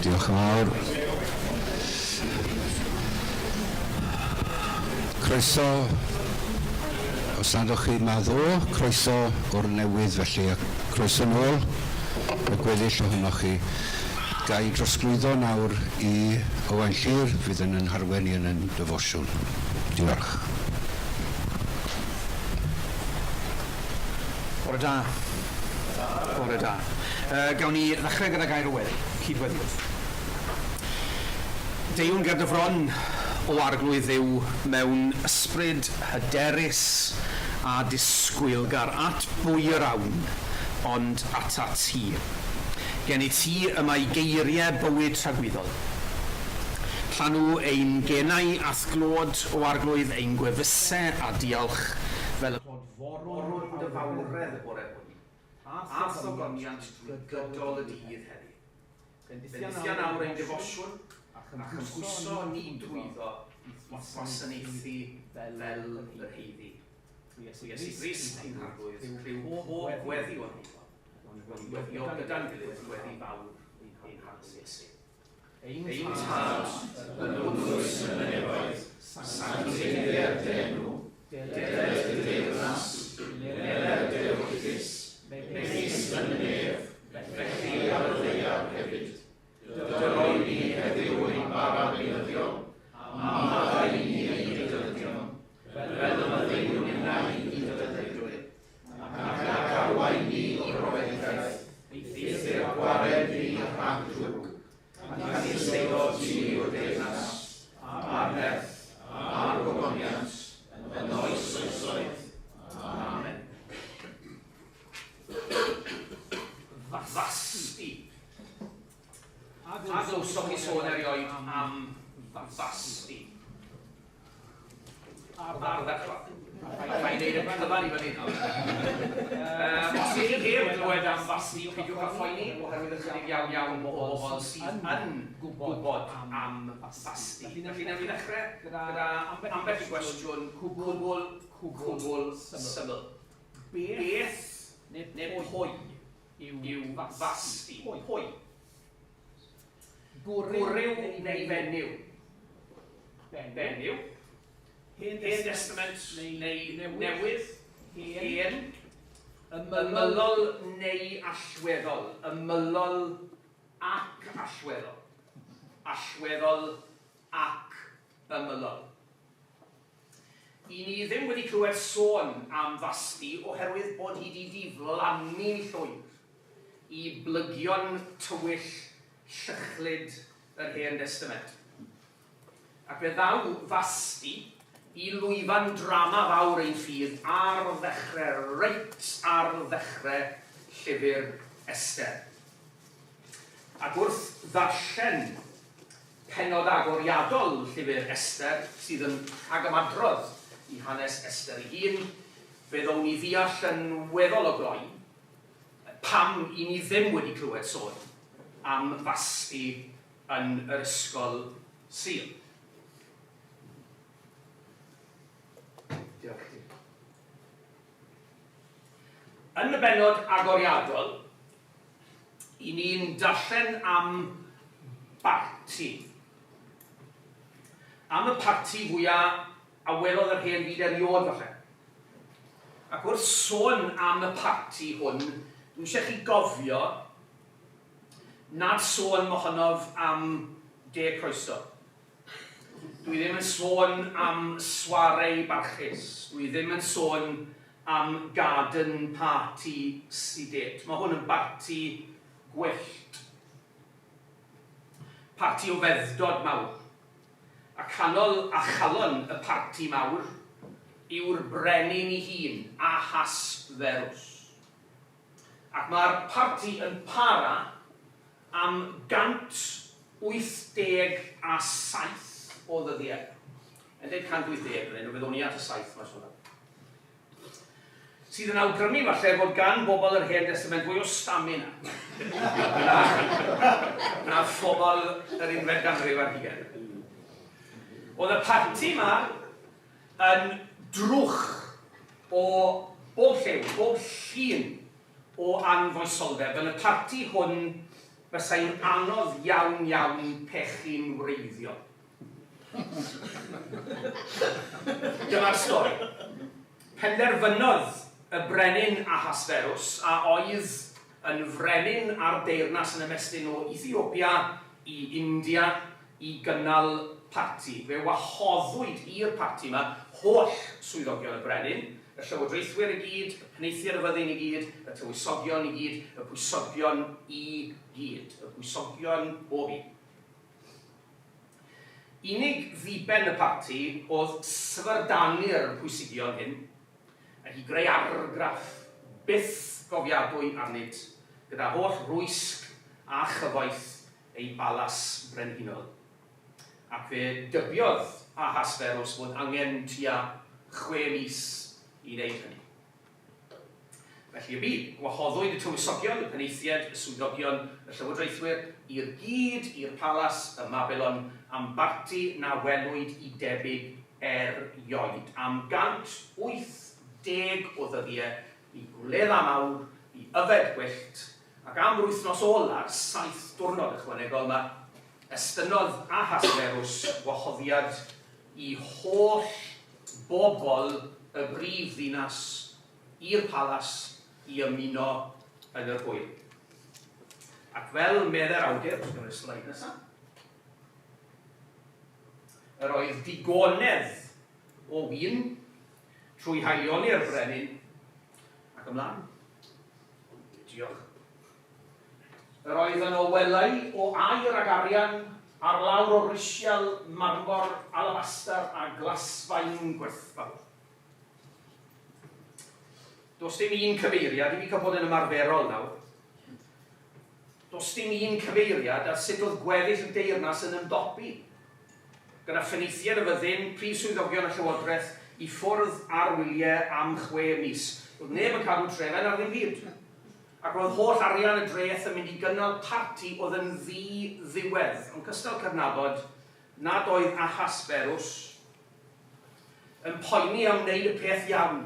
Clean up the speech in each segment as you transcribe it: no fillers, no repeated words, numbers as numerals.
Diolch yn fawr. Croeso, os nad o'ch chi yma ddo, croeso o'r newydd felly, a croeso nôl y gweddill ohonoch chi. Ga i drosglwyddo nawr i Owain Llyr, fydd yn yn harwen i yn yn defosiwn. Diolch. Bore da. Bore da. Uh, gawn ni ddechrau gyda gair o weddi, cydweddiwch. Deuwn ger dy fron, o Arglwydd Dduw, mewn ysbryd hyderus a disgwylgar, at bwy yr awn, ond atat ti. Gennyt ti y mae geiriau bywyd tragwyddol. Llanw ein genau a'th glod, o Arglwydd, ein gwefusau a diolch, fel y Clodforwn dy fawredd y bore hwn, a'th ogoniant drwy gydol y dydd heddi. Bendithia nawr ein defosiwn, a chymhwyso ni drwyddo i'th wasanaethu fel yr heiddi. Trwy Iesu Grist ein Harglwydd, clyw pob gweddi o'n heiddo, ond weddïo gyda'n gilydd gweddi fawr ein Harglwydd Iesu. Ein Tad, yn ddwys yn y nefoedd, sancteiddier dy enw, deled dy deyrnas, wneler dy ewyllys, megis yn y nef, felly ar y ddaear hefyd. Dyro i ni heddiw ein bara beunyddiol, a maddau i ni ein dyledion, fel y maddeuwn ninnau i'n dyledwyr, Ac nac arwain ni i brofedigaeth, eithr gwared ni rhag drwg, canys eiddo ti yw'r deyrnas, a'r nerth, a'r gogoniant, yn oes oesoedd. Amen. Fasti. A glywsoch chi sôn erioed am Fasti? Ardderchog. Rhaid neud y cyfan i fyny nawr. Um, os ych chi heb glywed am Fasti, peidiwch â phoeni, oherwydd ychydig iawn iawn o bobl sydd yn gwybod am Fasti. Felly newn ni ddechrau gyda ambell i gwestiwn cwbl, cwbl syml. Beth neu pwy yw Fasti? Pwy? Gwryw neu fenyw? Benyw. Hen Destament neu Newydd? Hen. Ymylol neu allweddol? Ymylol ac allweddol. Allweddol ac ymylol. I ni ddim wedi clywed sôn am Fasti oherwydd bod hi 'di diflannu'n llwyr i blygion tywyll llychlyd yr Hen Destament. Ac fe ddaw Fasti i lwyfan drama fawr ein ffydd ar ddechrau, reit ar ddechrau llyfr Esther. Ac wrth ddarllen Pennod agoriadol llyfr Esther sydd yn rhagymadrodd i hanes Esther ei hun, fe ddown ni ddeall yn weddol o gloi pam i ni ddim wedi clywed sôn am Fasti yn yr ysgol Sul. Diolch i ti. Yn y bennod agoriadol, i ni'n darllen am barti. Am y parti fwya a welodd yr hen fyd erioed, falle. Ac wrth sôn am y parti hwn, dwi eisiau chi gofio nad sôn mohonof am de croeso. Dwi ddim yn sôn am soirée barchus. Dwi ddim yn sôn am garden party sedate. Mae hwn yn barti gwyllt. Parti o feddwdod mawr. A canol a chalon y parti mawr yw'r brenin ei hun, Ahasferws. Ac mae'r parti yn para am 187 o ddyddiau. Yn dweud 180 fan hyn, ond fe ddown ni at y saith maes o law. Sydd yn awgrymu falle fod gan bobl yr Hen Destament fwy o stamina na, na phobl yr unfed ganrif ar hugain. Oedd y parti yma yn drwch o bob lliw, bob llun o anfoesoldeb. Yn y parti hwn, Bysai'n anodd iawn iawn pechu'n wreiddiol. Dyma'r stori. Penderfynodd y brenin Ahasferus, a oedd yn frenin ar deyrnas yn ymestyn o Ethiopia i India, i gynnal parti. Fe wahoddwyd i'r parti yma holl swyddogion y brenin, y llywodraethwyr i gyd, y penaethiaid y fyddin i gyd, y tywysogion i gyd, y pwysogion i gyd, y pwysogion bob un. Unig ddiben y parti oedd syfrdanu'r pwysigion hyn ac i greu argraff byth gofiadwy arnynt gyda holl rwysg a chyfoeth ei balas brenhinol. Ac fe dybiodd Ahasferws fod angen tua chwe mis i wneud hynny. Felly y bu. Gwahoddwyd y tywysogion, y penaethiaid, y swyddogion, y llywodraethwyr, i'r gyd i'r palas ym Mabilon am barti na welwyd i debyg erioed. Am 180 o ddyddiau, bu gwledda mawr, bu yfed gwyllt, ac am yr wythnos ola'r saith diwrnod ychwanegol 'ma, estynnodd Ahasferws wahoddiad i holl bobl y brif ddinas i'r palas i ymuno yn yr hwyl. Ac fel medde'r awdur, os gymryd sleid nesaf, yr oedd digonedd o win trwy haelioni'r brenin ac ymlaen. Diolch. Yr oedd yno welâu o aur ag arian, ar lawr o risial, marmor, alabastr a glasfaen gwerthfawr. Does dim un cyfeiriad, i fi cael bod yn ymarferol nawr, does dim un cyfeiriad ar sut oedd gweddill y deyrnas yn ymdopi gyda phenaethiaid y fyddin, prif swyddogion y llywodraeth i ffwrdd ar wyliau am chwe mis. Doedd neb yn cadw trefen ar ddim byd. Ac roedd holl arian y dreth yn mynd i gynnal parti oedd yn ddi-ddiwedd, ond cystal cydnabod nad oedd Ahasferws yn poeni am wneud y peth iawn,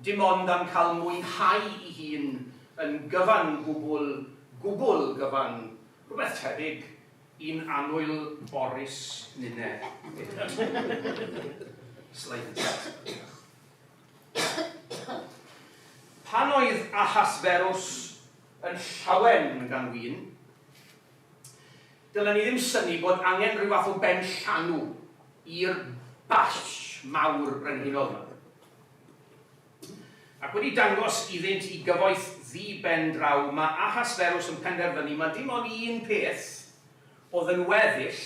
dim ond am cael mwynhau i hun yn gyfan gwbl, gwbl gyfan, rhywbeth tebyg i'n annwyl Boris ninne. Slide nesaf. Pan oedd Ahasferws yn llawen gan win, dylen ni ddim synnu bod angen rhyw fath o benllanw i'r bash mawr brenhinol yma. Ac wedi dangos iddynt i gyfoeth ddi-ben draw, mae Ahasferws yn penderfynu mae dim ond un peth oedd yn weddill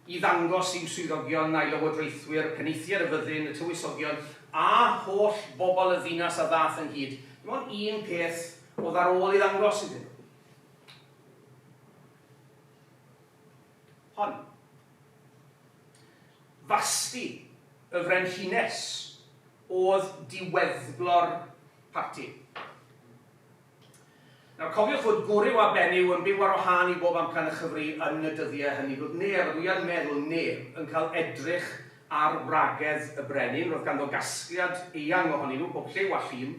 i ddangos i'w swyddogion a'i lywodraethwyr, penaethiaid y fyddin, y tywysogion, a holl bobl y ddinas a ddaeth ynghyd. Dim ond un peth oedd ar ôl i ddangos iddyn nhw. Hon. Fasti, y frenhines, oedd diweddglo'r parti. Nawr cofiwch fod gwryw a benyw yn byw ar wahân i bob amcan a chyfri yn y dyddiau hynny. Roedd neb, a dwi yn meddwl neb, yn cael edrych ar wragedd y brenin. Roedd ganddo gasgliad eang ohonyn nhw, pob lliw a llun.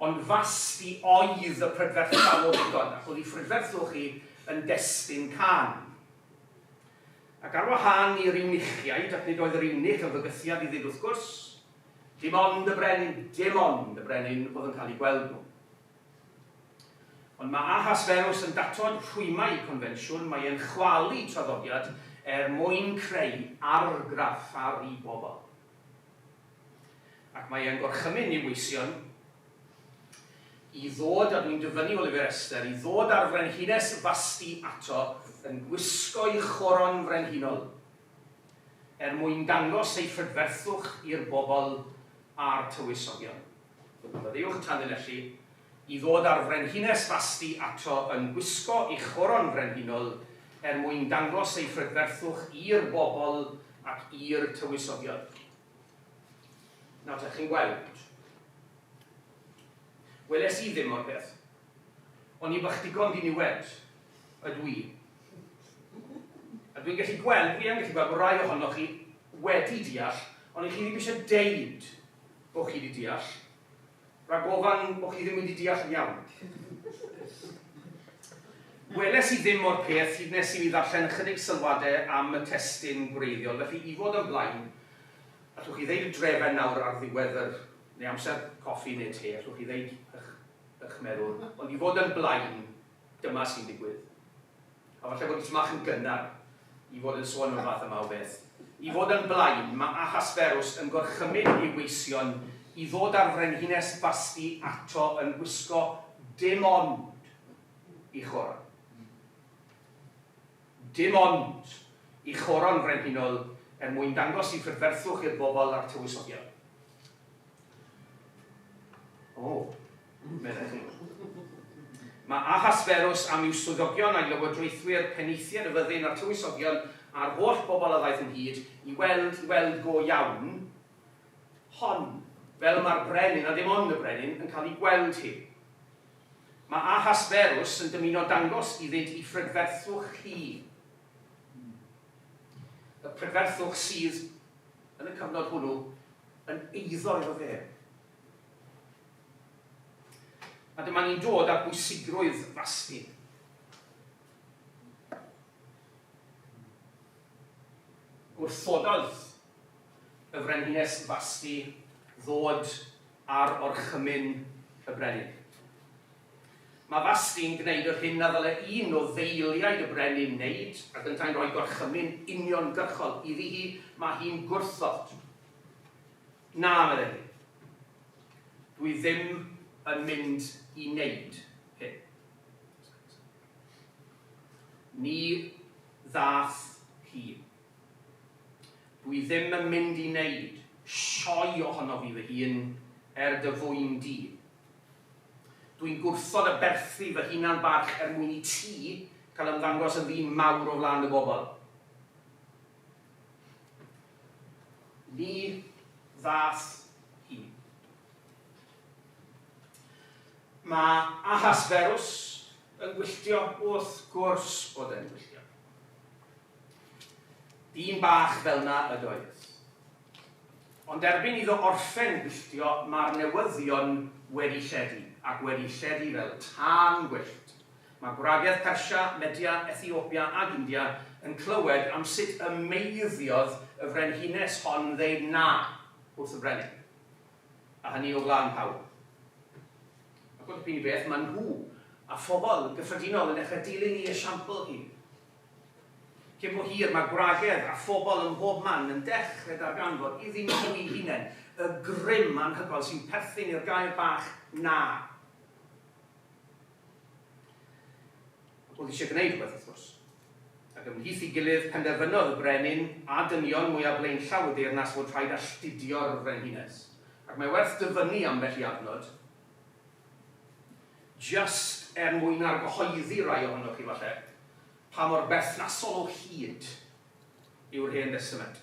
Ond Fasti oedd y prydferthaf o ddigon, ac oedd ei phrydferthwch hi yn destun cân. Ac ar wahân i'r eunuchiaid, ac nid oedd yr eunuch yn fygythiad iddynt wrth gwrs, dim ond y brenin, dim ond y brenin oedd yn cael eu gweld nhw. Ond mae Ahasferws yn datod rhwymau confensiwn, mae e'n chwalu traddodiad er mwyn creu argraff ar i bobl. Ac mae e'n gorchymyn i'w weision i ddod, a dwi'n dyfynnu o Lyfr Esther, i ddod â'r frenhines Fasti ato yn gwisgo'i choron frenhinol, er mwyn dangos ei phrydferthwch i'r bobl a'r tywysogion. Maddeuwch y tanlinellu, i ddod â'r Frenhines Fasti ato yn gwisgo ei choron frenhinol er mwyn dangos ei phrydferthwch i'r bobl ac i'r tywysogion. Nawr te, chi'n gweld. Weles i ddim o'r peth. O'n i bach digon diniwed, ydw i. A dwi'n gallu gweld, dwi yn gallu gweld bod rai ohonoch chi wedi deall, ond i chi ddim eisiau deud bod chi wedi deall. Rhag ofan bod chi ddim wedi deall yn iawn. Weles i ddim o'r peth hyd nes i mi ddarllen ychydig sylwadau am y testun gwreiddiol, felly i fod yn blaen, allwch chi ddeud y drefen nawr ar ddiwedd yr, neu amser coffi neu te, allwch chi ddeud eich, eich meddwl, ond i fod yn blaen, dyma sy'n digwydd. A falle bod hi tipyn bach yn gynnar i fod yn sôn am y fath yma o beth. I fod yn blaen, mae Ahasferws yn gorchymyn i'w weision i ddod â'r frenhines Fasti ato yn gwisgo dim ond i choron. Dim ond i choron frenhinol er mwyn dangos i phrydferthwch i'r bobl a'r tywysogion. O, meddech chi. Mae Ahasferws am i'w swyddogion a'i lywodraethwyr, penaethiaid y fyddin a'r tywysogion a'r holl bobl a ddaeth ynghyd i weld, i weld go iawn, hon, fel mae'r brenin, a dim ond y brenin, yn cael ei gweld hi. Mae Ahasferws yn dymuno dangos iddynt i phrydferthwch hi. Y prydferthwch sydd, yn y cyfnod hwnnw, yn eiddo iddo fe. A dyma ni'n dod at bwysigrwydd Fasti. Gwrthododd y frenhines Fasti ddod ar orchymyn y brenin. Mae Fasti'n gwneud yr hyn na ddyle un o ddeiliaid y brenin wneud, ac yntau'n rhoi gorchymyn uniongyrchol iddi hi, mae hi'n gwrthod. Na, meddai hi. Dwi ddim yn mynd i wneud hyn. Ni ddath hi. Dwi ddim yn mynd i wneud sioe ohonof fi fy hun er dy fwyn di. Dwi'n gwrthod aberthu fy hunan barch er mwyn i ti cael ymddangos yn ddyn mawr o flaen y bobl. Ni ddath hi. Mae Ahasferws yn gwylltio, wrth gwrs bod e'n gwylltio. Dyn bach fel 'na ydoedd. Ond erbyn iddo orffen gwylltio, mae'r newyddion wedi lledu, ac wedi lledu fel tân gwyllt. Mae gwragedd Persia, Media, Ethiopia ac India yn clywed am sut y meiddiodd y frenhines hon ddeud na wrth y brenin, a hynny o flaen pawb. Ac o dipyn i beth, maen nhw a phobl yn gyffredinol yn dechrau dilyn ei esiampl hi. Cyn bo hir, mae gwragedd a phobl ym mhob man yn dechrau darganfod iddyn nhw'u hunain y grym anhygoel sy'n perthyn i'r gair bach 'na. Ac oedd eisiau gwneud rhywbeth, wrth gwrs. Ac ymhlith ei gilydd, penderfynodd y brenin a dynion mwyaf blaenllaw y deyrnas fod rhaid astudio'r frenhines. Ac mae werth dyfynnu ambell i adnod, jyst er mwyn argyhoeddi rai ohonoch chi falle, pa mor berthnasol o hyd yw'r Hen Destament.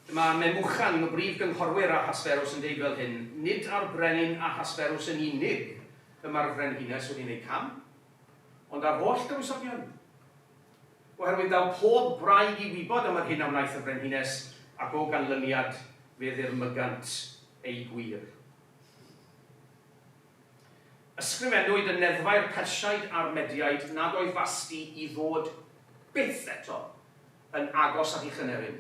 Dyma Memuchan, un o brif gynghorwyr Ahasferws, yn deud fel hyn, Nid ar brenin Ahasferws yn unig y mae'r frenhines wedi gwneud cam, ond ar holl dywysogion. Oherwydd daw pob gwraig i wybod am yr hyn a wnaeth y frenhines, ac o ganlyniad fe ddirmygant ei gwir. Ysgrifennwyd yn neddfau'r Persiaid a'r Mediaid nad oedd Fasti i ddod byth eto yn agos at ei chynefin,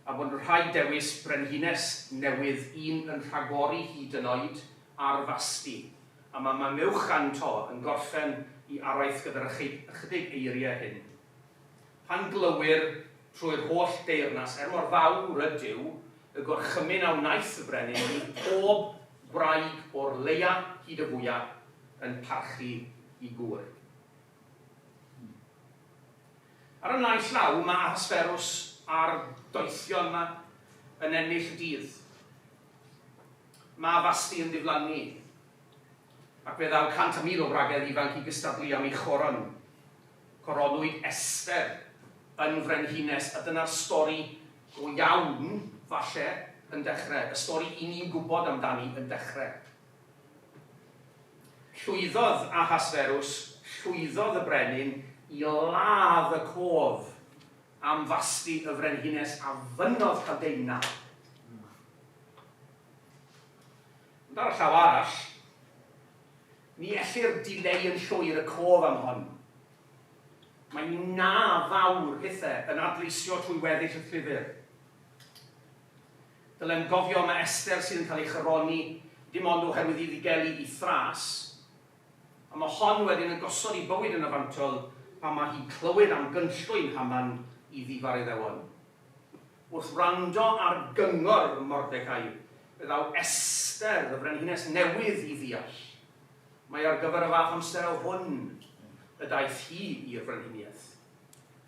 a bod yn rhaid dewis brenhines newydd, un yn rhagori hyd yn oed ar Fasti. A mae Mamewchan 'to yn gorffen i araith gyda'r ychydig eiriau hyn. Pan glywir trwy'r holl deyrnas, er mor fawr ydyw, y gorchymyn a wnaeth y brenin, bydd pob gwraig o'r leia hyd y fwya yn parchu i gŵr. Ar y naill law, mae Ahasferws a'r doethion yma yn ennill y dydd. Mae Fasti yn diflannu, ac fe ddaw 100,000 o wragedd ifanc i gystadlu am ei choron. Coronwyd Esther yn frenhines, a dyna'r stori go iawn, falle, yn dechrau. Y stori i ni'n gwybod amdani yn dechrau. Llwyddodd Ahasferws, llwyddodd y brenin, i ladd y cof am Fasti y frenhines a fynnodd cael deud na. Ond ar y llaw arall, Ni ellir dileu yn llwyr y cof am hon. Mae na fawr hithe yn adleisio trwy weddill y llyfr. Dylem gofio mae Esther sydd yn cael ei choroni dim ond oherwydd iddi gelu i thras, a mae hon wedyn yn gosod ei bywyd yn y fantol pan mae hi'n clywed am gynllwyn Haman i ddifa'r Iddewon. Wrth wrando ar gyngor Mordecai, fe ddaw Esther, y frenhines newydd, i ddeall mai ar gyfer y fath amser â hwn y daeth hi i'r frenhiniaeth,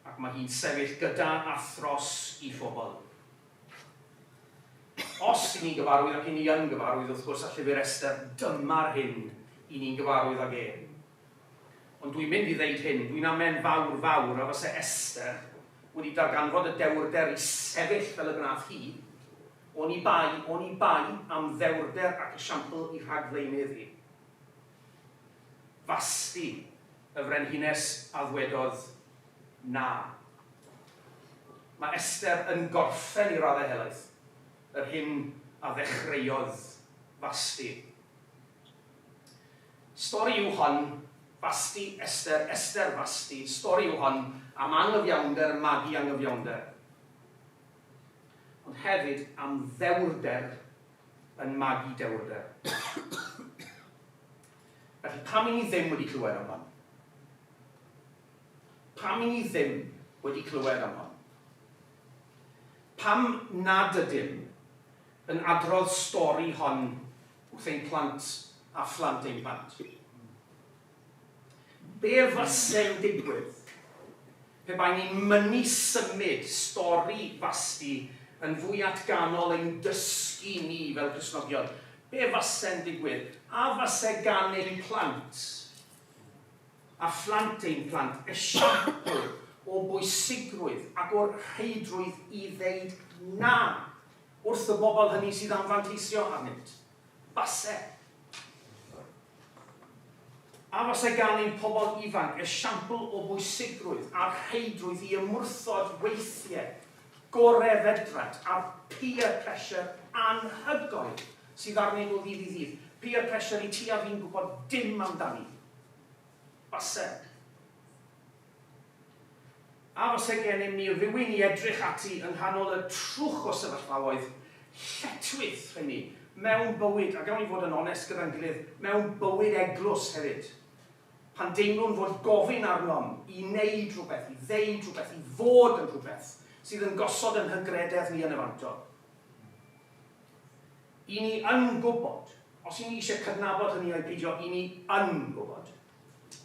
ac mae hi'n sefyll gyda a thros ei phobl. Os y'n ni'n gyfarwydd, ac y'n ni yn gyfarwydd wrth gwrs â llyfr Esther, dyma'r hyn y'n ni'n gyfarwydd ag e. Ond dwi'n mynd i ddeud hyn, dwi'n amen fawr fawr a fyse Esther wedi darganfod y dewrder i sefyll fel y gwnaeth hi, oni bai, oni bai am ddewrder ac esiampl i rhagflaenydd hi. Fasti, y frenhines a ddwedodd, Na. Mae Esther yn gorffen i raddau helaeth yr hyn a ddechreuodd Fasti. Stori yw hon, Fasti, Esther, Esther, Fasti, stori yw hon am angyfiawnder yn magu angyfiawnder. Ond hefyd am ddewrder yn magu dewrder. Felly pam i ni ddim wedi clywed am hon? Pam i ni ddim wedi clywed am hon? Pam nad ydym yn adrodd stori hon wrth ein plant a phlant ein plant? Be fase'n digwydd pe baen ni'n mynnu symud stori Fasti yn fwy at ganol ein dysgu ni fel Cristnogion? Be fase'n digwydd? A fase gan ein plant a phlant ein plant esiampl o bwysigrwydd ac o'r rheidrwydd i ddeud na wrth y bobl hynny sydd am fanteisio arnynt? Fase. A fase gan ein pobl ifanc esiampl o bwysigrwydd a'r rheidrwydd i ymwrthod weithiau gore fedrant a'r peer pressure anhygoel sydd arnynt o ddydd i ddydd, peer pressure i ti a fi'n gwybod dim amdani. Fase. A fase gennym ni rywun i edrych ati yng nghanol y trwch o sefyllfaoedd lletchwith rheini, mewn bywyd, a gawn ni fod yn onest gyda'n gilydd, mewn bywyd eglwys hefyd, pan deimlwn fod gofyn arnom i wneud rhywbeth, i ddeud rhywbeth, i fod yn rhywbeth sydd yn gosod yn hygrededd ni yn y fantol. I ni yn gwybod, os i ni eisiau cydnabod hynny ai peidio, i ni yn gwybod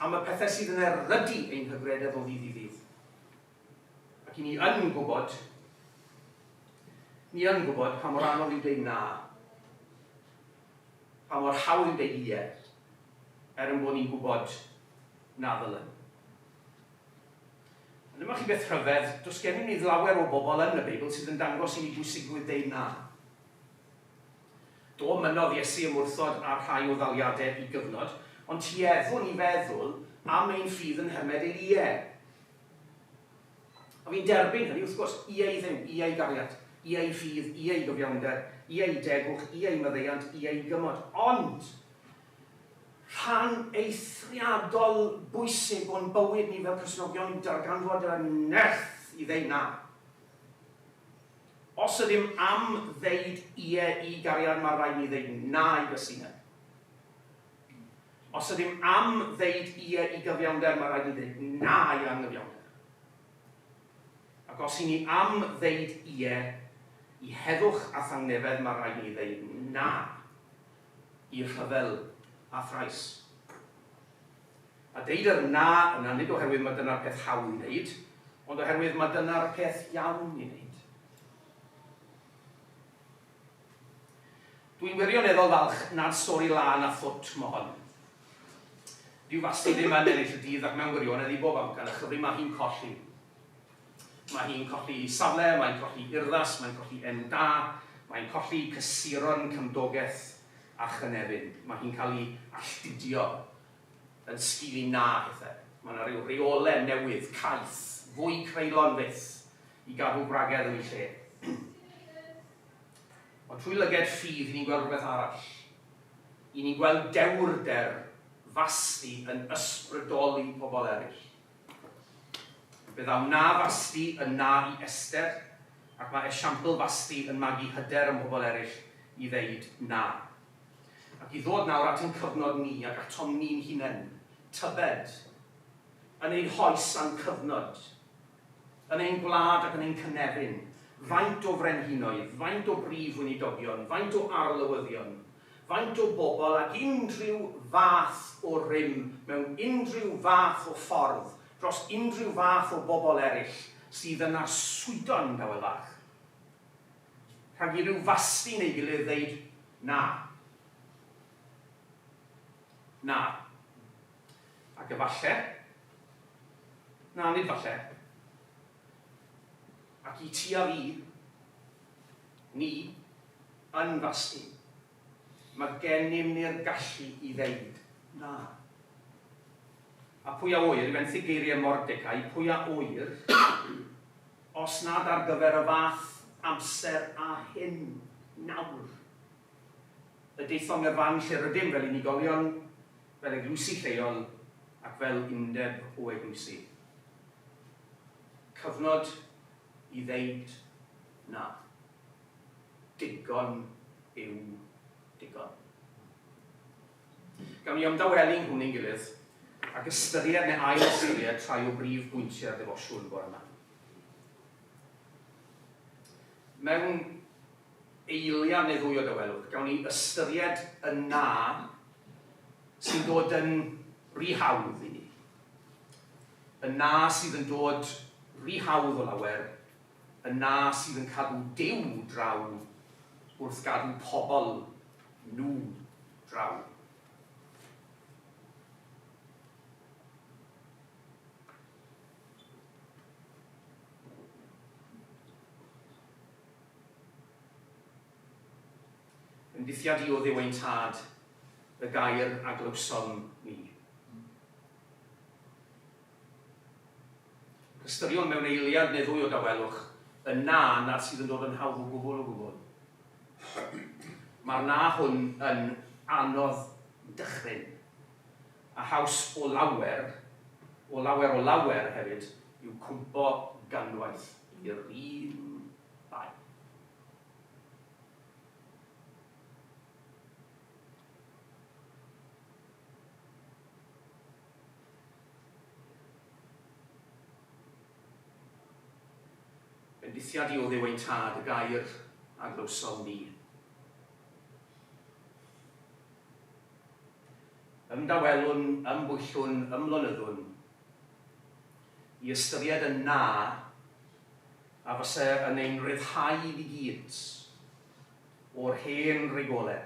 am y pethau sydd yn erydu ein hygrededd o ddydd i ddydd. Ac i ni yn gwybod, ni yn gwybod pa mor anodd yw dweud na, pa mor hawdd yw dweud ie, er yn bod ni'n gwybod na ddylen. Ond dyma chi beth rhyfedd, does gennym ni lawer o bobl yn y Beibl sydd yn dangos i ni bwysigrwydd deud na. Do, mynnodd Iesu ymwrthod â rhai o ddaliadau i gyfnod, ond tueddwn i feddwl am ein ffydd yn nhermau deud ie. A fi'n derbyn hynny, wrth gwrs, ie i Dduw, ie i gariad, ie i ffydd, ie i gyfiawnder, ie i degwch, ie i maddeuant, ie i gymod. Ond, rhan eithriadol bwysig o'n bywyd ni fel Cristnogion yw darganfod y nerth i ddeud na. Os ydym am ddeud ie i gariad mae rhaid ni ddeud na i gysineb. Os ydym am ddeud ie i gyfiawnder mae rhaid ni ddeud na i anghyfiawnder. Ac os i ni am ddeud ie i heddwch a thangnefedd mae rhaid ni ddeud na i rhyfel a thrais. A deud yr na yna nid oherwydd mae dyna'r peth hawdd i wneud, ond oherwydd mae dyna'r peth iawn i wneud. Dwi'n wirioneddol falch nad stori lân a thwt mo hon. Dyw Fasti ddim yn ennill y dydd ac mewn gwirionedd i bob amcan a chyfri mae hi'n colli. Mae hi'n colli safle, mae'n colli urddas, mae'n colli enw da, mae'n colli cysuron cymdogaeth a chynefin. Mae hi'n cael ei alltudio yn sgil i na pethe. Mae yna ryw reole newydd, caeth, fwy creulon fyth, i gadw gwragedd yn eu lle. Ond trwy lyged ffydd, i ni'n gweld rhywbeth arall. I ni'n gweld dewrder Fasti yn ysbrydoli pobl eraill. Fe ddaw na Fasti yn na i Esther, ac mae esiampl Fasti yn magu hyder ym mhobl eraill i ddeud na. Ac i ddod nawr at ein cyfnod ni ac atom ni'n hunain, tybed, yn ein hoes a'n cyfnod, yn ein gwlad ac yn ein cynefin, faint o frenhinoedd, faint o brif weinidogion, faint o arlywyddion, faint o bobl ag unrhyw fath o rym mewn unrhyw fath o ffordd dros unrhyw fath o bobl eraill sydd yn arswydo'n dawel fach. Rhag i ryw fasti neu gilydd ddeud na. Na. Ac efalle, na, nid falle, ac i ti a fi, ni, yn fasti, mae gennym ni'r gallu i ddeud na. A pwy a ŵyr, i fenthyg geiriau Mordecai, pwy a ŵyr, os nad ar gyfer y fath amser â hyn nawr, y daethom i'r fan lle rydym fel unigolion, fel eglwysi lleol ac fel undeb o eglwysi. Cyfnod i ddeud na. Digon yw digon. Gawn ni ymdawelu yng nghwmni'n gilydd ac ystyried neu ail ystyried rhai o brif bwyntiau'r defosiwn bore yma. Mewn eiliad neu ddwy o dawelwch, gawn ni ystyried y na sy'n dod yn rhy hawdd i ni. Y na sydd yn dod rhy hawdd o lawer, y na sydd yn cadw Duw draw wrth gadw pobl nhw draw. Bendithiad i o Dduw ein Tad, y gair a glywsom ni. Ystyriwn mewn eiliad neu ddwy o dawelwch y na nad sydd yn dod yn hawdd o gwbl o gwbl. Mae'r na hwn yn anodd dychryn, a haws o lawer, o lawer o lawer hefyd, yw cwmpo ganwaith i'r un bae. Bendithiad i o Dduw ein Tad, y gair a glywsom ni. Ymdawelwn, ymbwyllwn, ymlonyddwn, i ystyried y na a fyse yn ein rhyddhau ni gyd o'r hen rigole.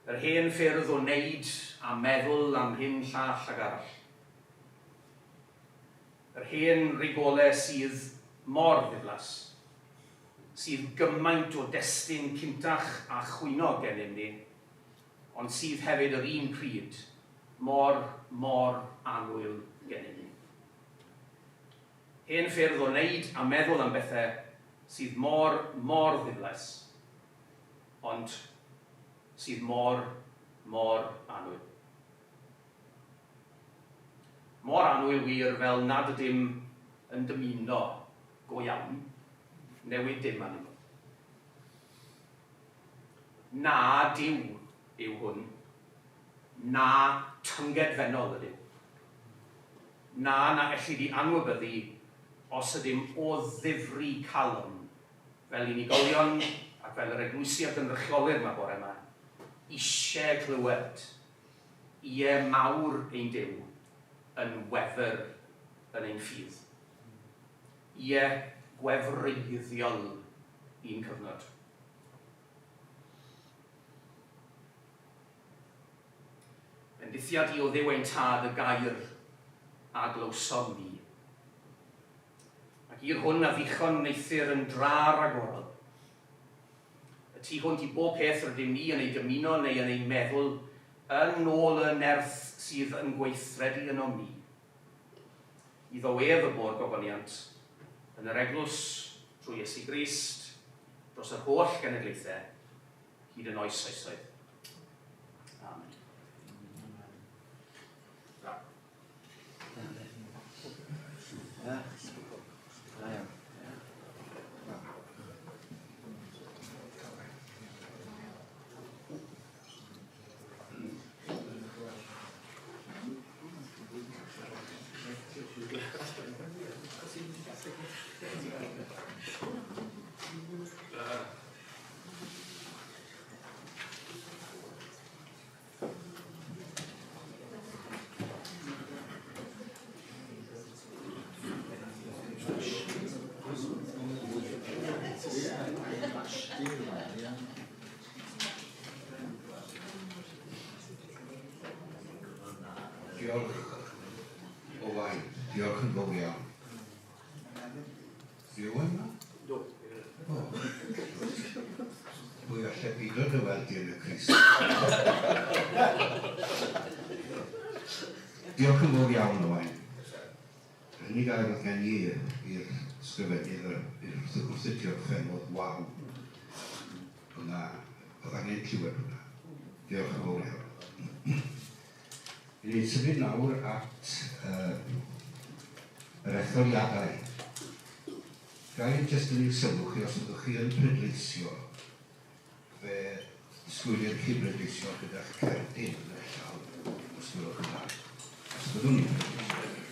Yr hen ffyrdd o wneud a meddwl am hyn llall ag arall. Yr hen rigole sydd mor ddiflas, sydd gymaint o destun cyntach a chwyno gennym ni, ond sydd hefyd yr un pryd mor, mor annwyl gennym ni. Hen ffyrdd o wneud a meddwl am bethau sydd mor, mor ddiflas, ond sydd mor, mor annwyl. Mor annwyl wir fel nad ydym yn dymuno go iawn newid dim arnyn nhw. Na Duw yw hwn. Na tyngedfennol ydyw. Na na elli di anwybyddu os ydym o ddifri calon fel unigolion ac fel yr eglwysi a gynrychiolir 'ma bore 'ma, isie clywed Ie mawr ein Duw yn wefr yn ein ffydd. Ie gwefreiddiol i'n cyfnod. Bendithiad i o Dduw ein Tad y gair a glywsom ni. Ac i'r hwn a ddichon wneuthur yn dra ragorol. Y tu hwnt i bob peth rydym ni yn ei dymuno neu yn ei meddwl, yn ôl y nerth sydd yn gweithredu ynom ni. Iddo ef y bo'r gogoniant, yn yr eglwys, trwy Iesu Grist, dros yr holl genedlaethau, hyd yn oes oesoedd. Amen. Diolch, Owain. Diolch yn fawr iawn. Di Owain 'ma? Do. O. Pwy allai beidio dy weld di yn y crys? Diolch yn fawr iawn, Owain. Yr unig air oedd gen i i'r sgrifennydd wrth y diolch oedd waw. Hwna, oedd angen clywed hwnna. Diolch yn fawr iawn. I ni'n symud nawr at yr etholiadau. Ga i jyst yn i'w sylw chi, os ydych chi yn pleidleisio, fe disgwylir chi bleidleisio gyda'ch cerdyn yn eich llaw, os gwelwch yn dda. Os byddwn ni'n pleidleisio.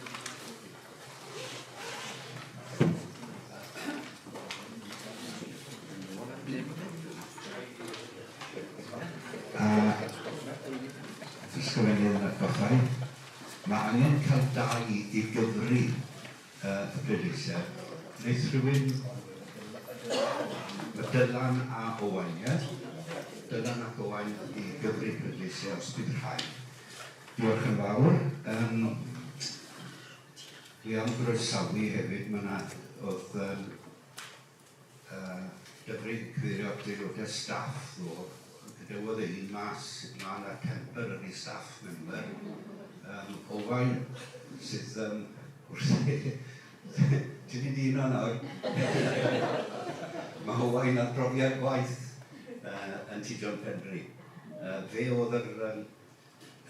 A ysgrifennydd yn atgoffa i, mae angen cael dau i gyfri y pleidleisiau. Wneith rhywun... Mae Dylan a Owain, ie? Dylan ac Owain i gyfri pleidleisiau os bydd rhaid. Diolch yn fawr. Dwi am groesawu hefyd, mae yna, oedd Dyfrig cyfeirio at aelodau staff ddo, gadewodd e un mas, mae yna temporary staff member, Owain, sydd wrth... Ti 'di dino nawr? Mae Owain ar brofiad gwaith yn Tŷ John Penri. Fe oedd y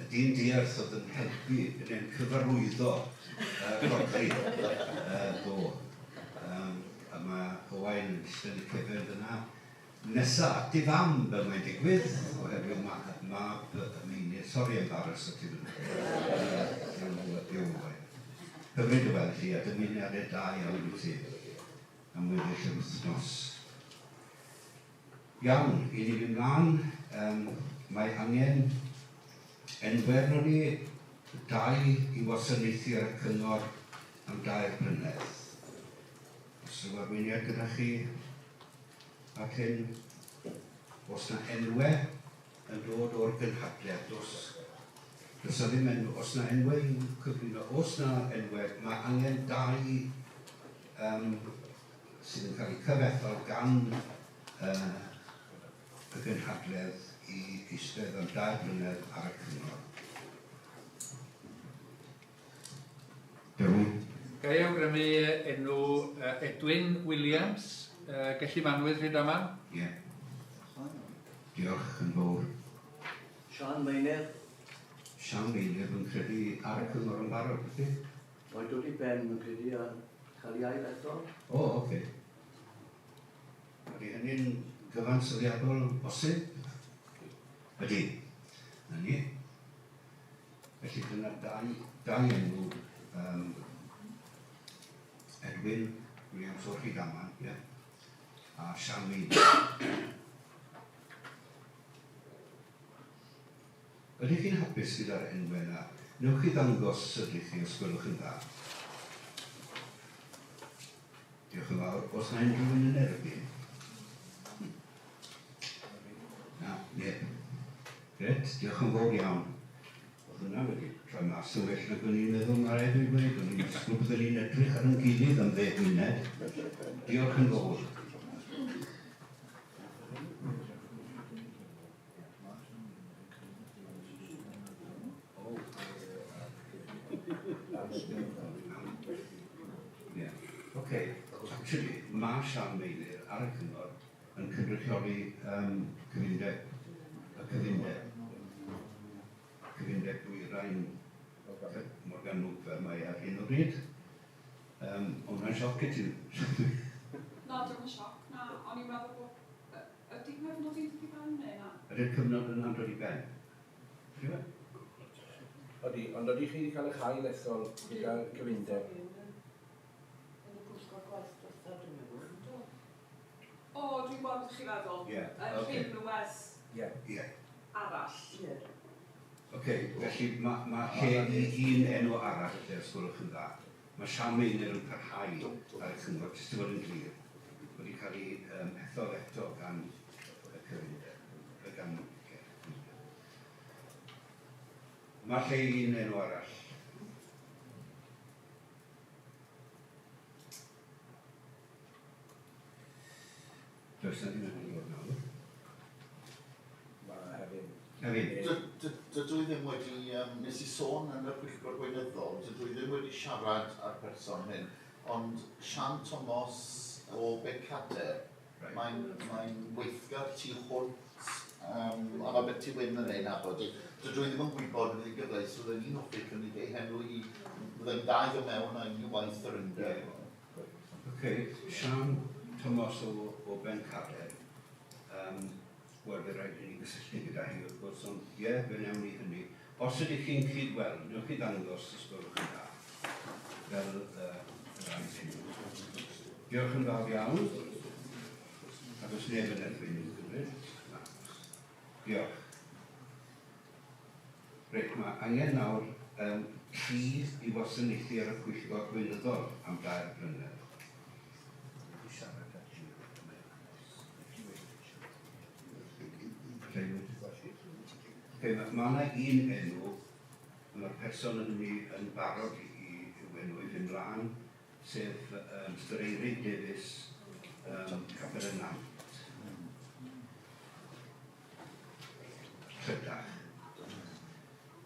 dyn diarth oedd yn helpu yn ein cyfarwyddo Rhodri ddo. A mae Owain yn eistedd yn y cefn fyna. Nesa at ei fam fel mae'n digwydd, oherwydd mab y Meinir, sori embarrass o ti fyna, yw Owain. Hyfryd o weld chi a dymuniadau da iawn i ti am weddill yr wythnos. Iawn, i ni fynd mlaen, mae angen enwau arnon ni, dau i wasanaethu ar y cyngor am 3 blynedd. Os yw arweiniad gyda chi at hyn, os na enwau yn dod o'r gynhadledd, does na ddim enw, os na enwau i'w cyflwyno, os na enwau, mae angen dau sydd yn cael eu cyfethol gan y gynhadledd i eistedd am 2 blynedd ar y cyngor. Dewi? Ga i awgrymu enw Edwin Williams, Gelli Manwydd Rhydaman? Ie. Diolch yn fawr. Sian Meinir. Sian Meinir, fi'n credu ar y cyngor yn barod, ydy? Mae'n dod i ben, fi'n credu, a cael ei ail ethol. O, oce. Ydy hynny'n gyfansoddiadol bosib? Ydy. Na ni. Felly dyna dau enw, Edwin Williams o'r Rhydaman, ie, a Sian Meinir. Ydych chi'n hapus gyda'r enwau yna? Newch chi ddangos os ydych chi, os gwelwch yn dda. Diolch yn fawr. Oes na unrhyw un yn erbyn? Na, neb. Gret, diolch yn fawr iawn. Oedd hwnna wedi troi mas yn well nag o'n i'n meddwl, mae rhaid i fi gweud. O'n i'n disgwyl byddwn ni'n edrych ar ein gilydd am 10 munud. Diolch yn fawr. Yeah. Okay. Actually, mae Sian Meilir ar y cyngor yn cynrychioli cyfundeb, y cyfundeb. Cyfundeb Dwyrain Morgannwg fel mae ar hyn o bryd. Hwnna'n sioc i ti? Na, dim yn sioc, na. O'n i'n meddwl bod... Ydy cyfnod i'n dod i ben neu na? Ydy'r cyfnod yna'n dod i ben? Ydy? Ydy, ond ydych chi wedi cael eich ail ethol gyda'r cyfundeb? Yn y pwyllgor gwaith diwethaf, dwi'n meddwl. O, dwi'n gweld beth chi'n feddwl. Ie, Yn ocê. rhywun wes Ie. Ie. arall. Ie. Oce, felly mae lle i un enw arall, lle os gwelwch yn dda. Mae Sian Meinir yn parhau ar y cyngor, jyst i fod yn glir, wedi cael ei hethol eto gan y cyfundeb. Gan, ie, cyfundeb. Mae lle i un enw arall. Does na ddim enw dod nawr. Mae hefyd. Hefyd. Dydw i ddim wedi, nes i sôn yn y pwyllgor gweinyddol, dydw i ddim wedi siarad â'r person hyn, ond Sian Thomas o Bencader, Right. Mae'n weithgar tu hwnt, a mae Betty Wyn yn ei nabod i. Dydw i ddim yn gwybod yn ei gyfleus, fydden ni'n hoffi cynnig ei henw i, fydden dda i ddod mewn a unrhyw waith yr undeb. OK, Sian Thomas o Bencader. Wel, fe rhaid i ni gysylltu gyda hi wrth gwrs, ond ie, fe wnawn ni hynny. Os ydych chi'n cyd-weld, newch chi ddangos os gwelwch yn dda, fel yr ail enw. Diolch yn fawr iawn. Ac os neb yn erbyn i'n cymryd, na. Diolch. Reit, mae angen nawr tri i wasanaethu ar y pwyllgor gweinyddol am 3 blynedd. Okay, mae yna un enw, mae'r person yn ni yn barod i'w enw i fynd mlaen, sef Mr Eirig Davies, Capel y Nant. Clydach.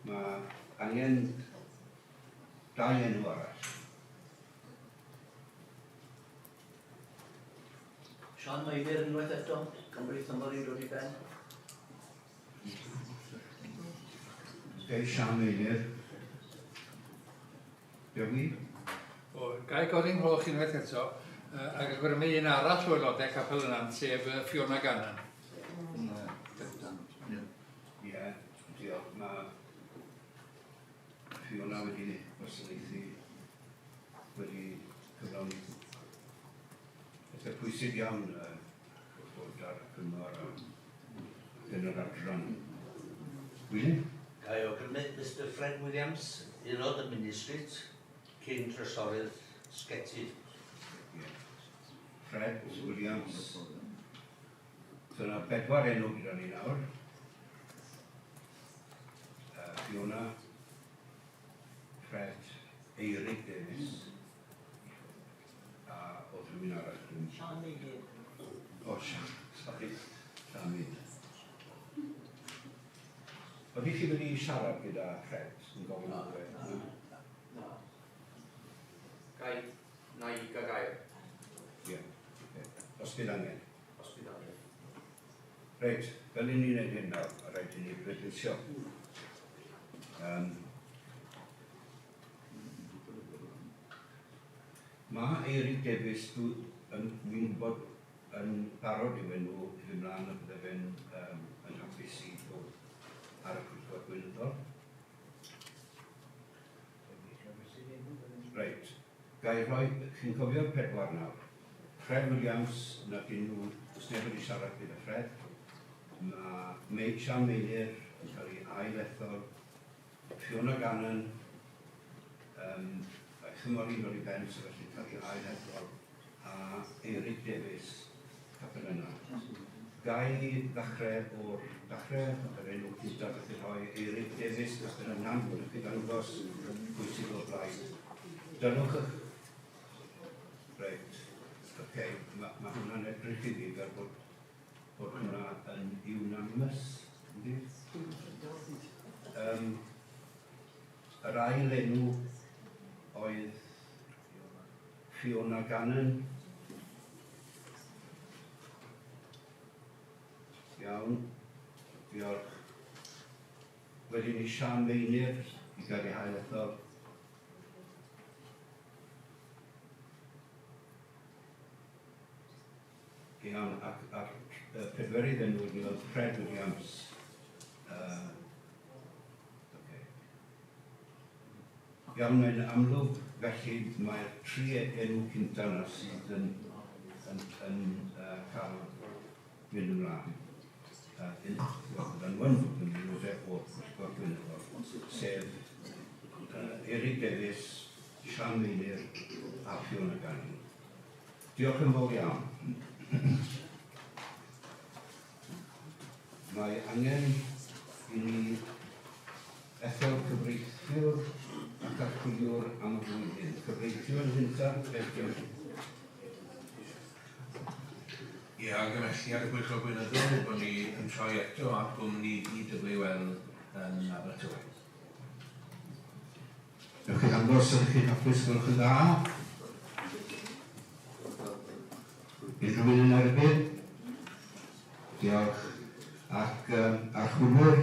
Mae angen 2 enw arall. Sian Meinir unwaith eto, gan bod ei thymor i'n dod i ben. Okay, Sian Meinir. Dewi? O, ga i godi'n nghoch unwaith eto, ac awgrymu un arall o aelodau Capel y Nant, sef Fiona Gannon. Ie, diolch. Mae Fiona wedi gwasanaethu, wedi cyflawni pethau pwysig iawn bod ar y cyngor a yn yr adran. William? Ga i awgrymu Mr Fred Williams, aelod y Minny Street, cyn trysorydd Sgetty. Yeah. Fred Williams. So yna 4 enw gyda ni nawr. Fiona, Fred, Eirig Davies, a oedd rhywun arall. Sian Meilir. O, Sian, sorry, Sian Meilir. Oeddech chi wedi siarad gyda Fred yn gofyn iddo fe? Na. Gai, na i gael gair. Ie, os bydd angen. Os bydd angen. Reit, fel i ni'n neud hyn nawr, a rhaid i ni bleidleisio. Mae Eirig Davies, dwi'n gwybod yn barod i'w enw i fynd mlaen a bydde fe'n yn hapus i ddod ar y pwyllgor gweinyddol. Reit, ga i rhoi, chi'n cofio'r 4 nawr. Fred Williams, na dyn nhw, os neb wedi siarad gyda Fred. Mae Sian Meinir yn cael ei ail-ethol. Fiona Gannon, a'i chymor i'n dod i ben, so felly cael ei ail-ethol, a Eirig Davies, Capel y Nant. Ga i ddechrau o'r dechrau, yr enw cyntaf beth i rhoi, Eirig Davies, Capel y Nant, wrth i ddangos pwy sydd o'r blaen. Dynwch eich... Reit, oce, ma hwnna'n edrych i fi fel bod hwnna yn unanimous, yndi? Yr ail enw oedd Fiona Gannon. Iawn, diolch. Wedyn i Sian Meinir i gael ei hail ethol. Iawn, ac y pedwerydd enw oedd Fred Williams. Okay. Iawn, mae'n amlwg felly mae'r 3 enw cynta yna sydd yn cael mynd ymlaen. Yn fod yn aelodau o'r Pwyllgor Gweinyddol, sef Eirig Davies, Sian Meinir a Fiona Gannon. Diolch yn fawr iawn. Mae angen i ni ethol cyfrif archwiliwr am flwyddyn. Cyfreithiwr yn gyntaf, Beth Ie, argymhelliad y Pwyllgor Gweinyddol yw bod ni yn troi eto at gwmni EWL yn Abertawe. Newch chi ddangos ydych chi'n hapus gwelwch yn dda. Unrhyw un yn erbyn? Diolch. Ac um, archwilwyr?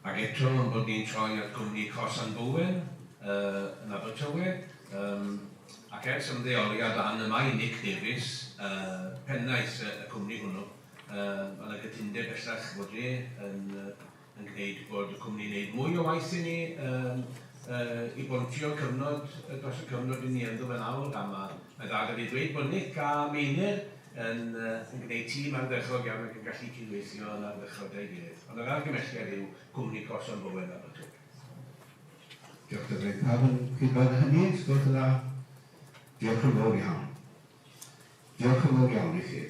Ac eto, yn bod ni'n troi at gwmni Corsan Bowen uh, yn Abertawe, um, ac ers ymddeoliad Ann y mae Nick Davies, uh, pennaeth y, y cwmni hwnnw, uh, mae yna gytundeb bellach fod e yn, uh, yn gwneud bod y cwmni'n gwneud mwy o waith i ni um, uh, i bontio cyfnod, dros y cyfnod i ni ynddo fe nawr, a mae, mae dda gyda fi dweud bod Nick a Meinir yn, uh, yn gwneud tîm ardderchog iawn ac yn gallu cydweithio yn ardderchog da'i gilydd. Ond yr argymhelliad yw cwmni Corson Bowen Abertawe. Diolch Dyfrig. Pawb yn cydweld hynny, sgwrs yn dda? Diolch yn fawr iawn. Diolch yn fawr iawn i chi.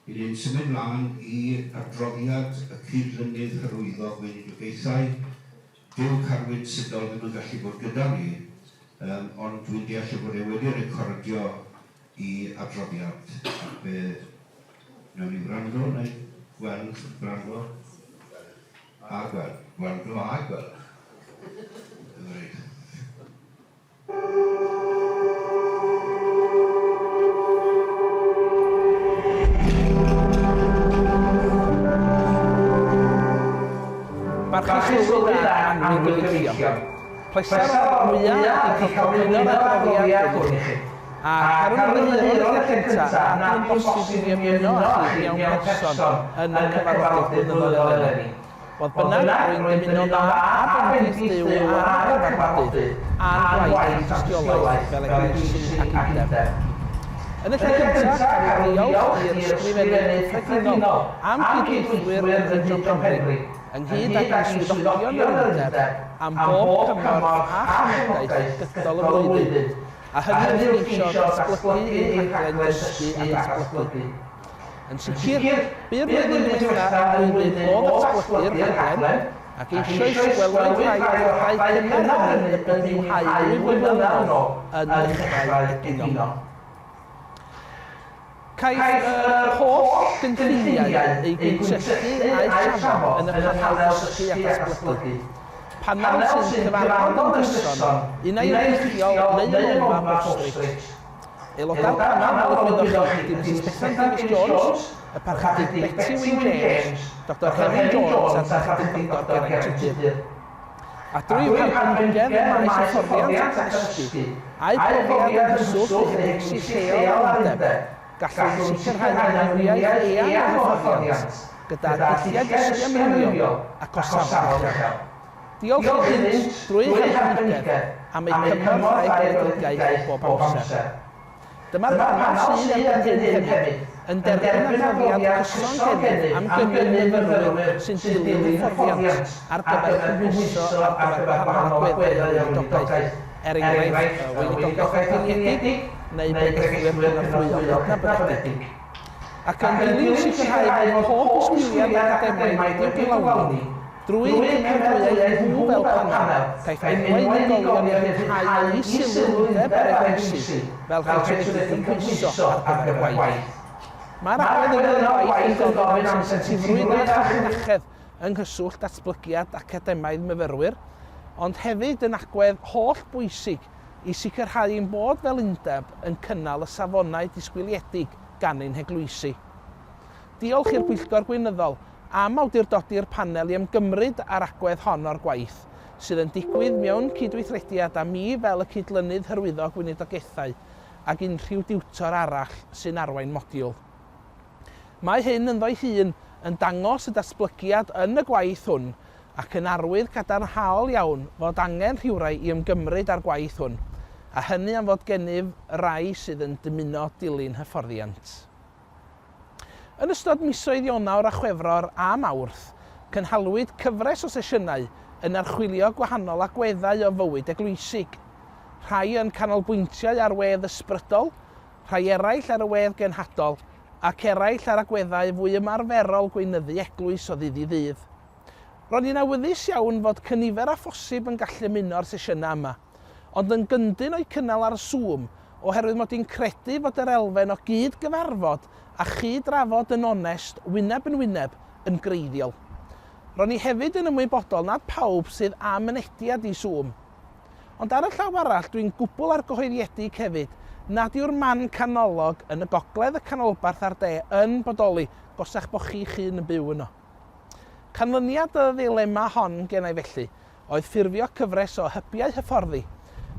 I ni'n symud mlaen i adroddiad y cydlynydd hyrwyddo gweinidogaethau. Dyw Carwyn Siddall ddim yn gallu bod gyda ni, um, ond dwi'n deall ei bod e wedi recordio i adroddiad ac fe wnawn ni wrando neu gweld, gwrando a gweld, gwrando a gweld. Hyfryd. Barchus Lywydd a annwyl gyfeillion. Pleser o'r mwyaf ydi cael cyflwyno'r adroddiad hwn i chi. A carwn ymddiheuro yn y lle cyntaf nad yw'n bosib i mi ymuno â chi mewn person yn y cyfarfodydd blynyddol eleni. Fodd bynnag, rwy'n dymuno'n dda a bendith Duw ar y cyfarfodydd a'n gwaith tystiolaeth fel eglwysi ac undeb. Yn y lle cyntaf, carwn ddiolch i'r Ysgrifennydd Cyffredinol a'm cydweithwyr yn Rhydian Penrhyn, ynghyd ag i swyddogion yr Undeb am bob cymorth a chefnogaeth gydol y flwyddyn, a hynny wrth geisio datblygu ein rhaglen dysgu a datblygu. Yn sicr, bu'r flwyddyn ddiwethaf yn flwyddyn o ddatblygu'r rhaglen, ac eisoes gwelwyd rhai o'r hadau cynnar hynny y bydd i'w hau ddwy flynedd yn ôl yn dechrau egino. Caiff yr holl gynlluniau eu gwyntyllu a'u trafod yn y Panel Dysgu a Datblygu, panel sy'n cyfarfod yn gyson, un ai yn rhithiol neu yn Lolfa Bow Street. Aelodau'r panel, fel y gwyddoch chi, ydy Misus Bethan Davies Jones, y Parchedig Beti Wyn James, Doctor Hefin Jones a'r Parchedig Doctor Geraint Tudur. A drwy eu harbenigedd ym maes hyfforddiant ac addysgu, a'u profiad yng nghyswllt eu heglwysi lleol a'r undeb, gallwn sicrhau amrywiaeth eang o hyfforddiant, gyda dulliau dysgu amrywiol ac o safon uchel. Diolch iddynt, drwy eu harbenigedd, am eu cymorth a'u gweledigaeth bob amser. Dyma'r panel sydd erbyn hyn hefyd yn derbyn adroddiad cyson gennyf am gynnydd myfyrwyr sy'n dilyn hyfforddiant ar gyfer cymhwyso ar gyfer gwahanol agweddau o weinidogaeth, er enghraifft, y weinidogaeth aduniedig neu bregethwyr cynorthwyol cydnabyddedig. Ac yn dilyn sicrhau fod pob disgwyliad academaidd wedi'w gyflawni, Drwy eu cymeradwyaeth nhw fel panel, caiff enwau unigolion eu rhyddhau i sylw undeb yr eglwysi fel rhai sydd wedi cymhwyso ar gyfer y gwaith. Mae'r agwedd yna yn y gwaith yn gofyn am sensitifrwydd a chyfrinachedd yng nghyswllt datblygiad academaidd myfyrwyr, ond hefyd yn agwedd holl bwysig i sicrhau ein bod fel undeb yn cynnal y safonau disgwyliedig gan ein heglwysi. Diolch i'r Pwyllgor Gweinyddol am awdurdodi'r panel i ymgymryd â'r agwedd hon o'r gwaith, sydd yn digwydd mewn cydweithrediad â mi fel y Cydlynydd Hyrwyddo Gweinidogaethau ac unrhyw diwtor arall sy'n arwain modiwl. Mae hyn ynddo'i hun yn dangos y datblygiad yn y gwaith hwn ac yn arwydd cadarnhaol iawn fod angen rhywrai i ymgymryd â'r gwaith hwn, a hynny am fod gennyf rai sydd yn dymuno dilyn hyfforddiant. Yn ystod misoedd Ionawr a Chwefror a Mawrth, cynhaliwyd cyfres o sesiynau yn archwilio gwahanol agweddau o fywyd eglwysig, rhai yn canolbwyntiau ar wedd ysbrydol, rhai eraill ar y wedd genhadol, ac eraill ar agweddau fwy ymarferol gweinyddu eglwys o ddydd i ddydd. Ro'n i'n awyddus iawn fod cynifer â phosib yn gallu ymuno â'r sesiynau yma, ond yn gyndyn o'u cynnal ar Zoom oherwydd mod i'n credu fod yr elfen o gyd-gyfarfod a chyd-drafod yn onest wyneb yn wyneb yn greiddiol. Ro'n i hefyd yn ymwybodol nad pawb sydd â mynediad i Zoom. Ond ar y llaw arall dwi'n gwbl argyhoeddiedig hefyd nad yw'r man canolog yn y gogledd, y canolbarth a'r de yn bodoli, gosach bo chi'ch hun yn byw yno. Canlyniad y ddilema hon gennai felly oedd ffurfio cyfres o hybiau hyfforddi,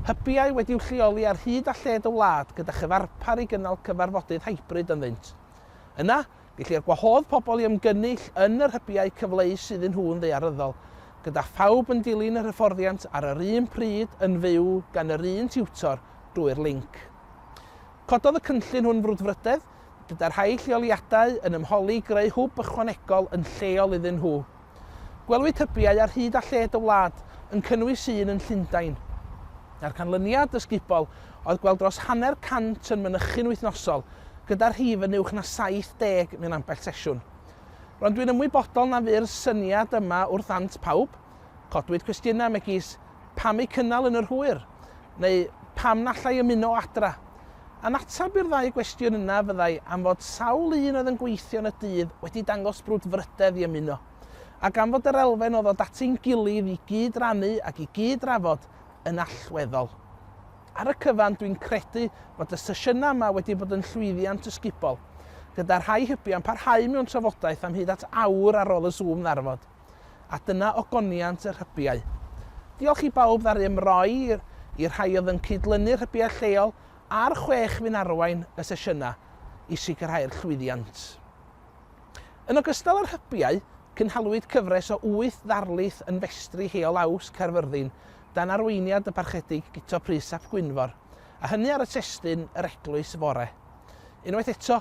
hybiau wedi'u lleoli ar hyd a lled y wlad gyda chyfarpar i gynnal cyfarfodydd hybrid ynddynt. Yna, gellir gwahodd pobl i ymgynnull yn yr hybiau cyfleus iddyn nhw'n ddaearyddol, gyda phawb yn dilyn yr hyfforddiant ar yr un pryd yn fyw gan yr un tiwtor drwy'r linc. Cododd y cynllun hwn frwdfrydedd, gyda rhai lleoliadau yn ymholi i greu hwb ychwanegol yn lleol iddyn nhw. Gwelwyd hybiau ar hyd a lled y wlad, yn cynnwys un yn Llundain. A'r canlyniad ysgubol oedd gweld dros hanner cant yn mynychu'n wythnosol, gyda'r rhif yn uwch na 70 mewn ambell sesiwn. Rwan dwi'n ymwybodol na fu'r syniad yma wrth ddant pawb. Codwyd cwestiynau megis, pam eu cynnal yn yr hwyr? Neu pam na allai ymuno o adra? A'n ateb i'r ddau gwestiwn yna fyddai am fod sawl un oedd yn gweithio yn y dydd wedi dangos brwdfrydedd i ymuno, ac am fod yr elfen o ddod at ein gilydd i gyd-rannu ac i gyd-drafod yn allweddol. Ar y cyfan, dwi'n credu fod y sesiynau yma wedi bod yn llwyddiant ysgubol, gyda rhai hybiau'n parhau mewn trafodaeth am hyd at awr ar ôl y Zoom ddarfod. A dyna ogoniant y rhybiau. Diolch i bawb ddaru ymroi i'r rhai oedd yn cydlynu'r rhybiau lleol a'r chwech fu'n arwain y sesiynau i sicrhau'r llwyddiant. Yn ogystal â'r hybiau, cynhaliwyd cyfres o wyth ddarlith yn Festri Heol Awst, Caerfyrddin, dan arweiniad y Parchedig Guto Prys ap Gwynfor, a hynny ar y testun Yr Eglwys Fore. Unwaith eto,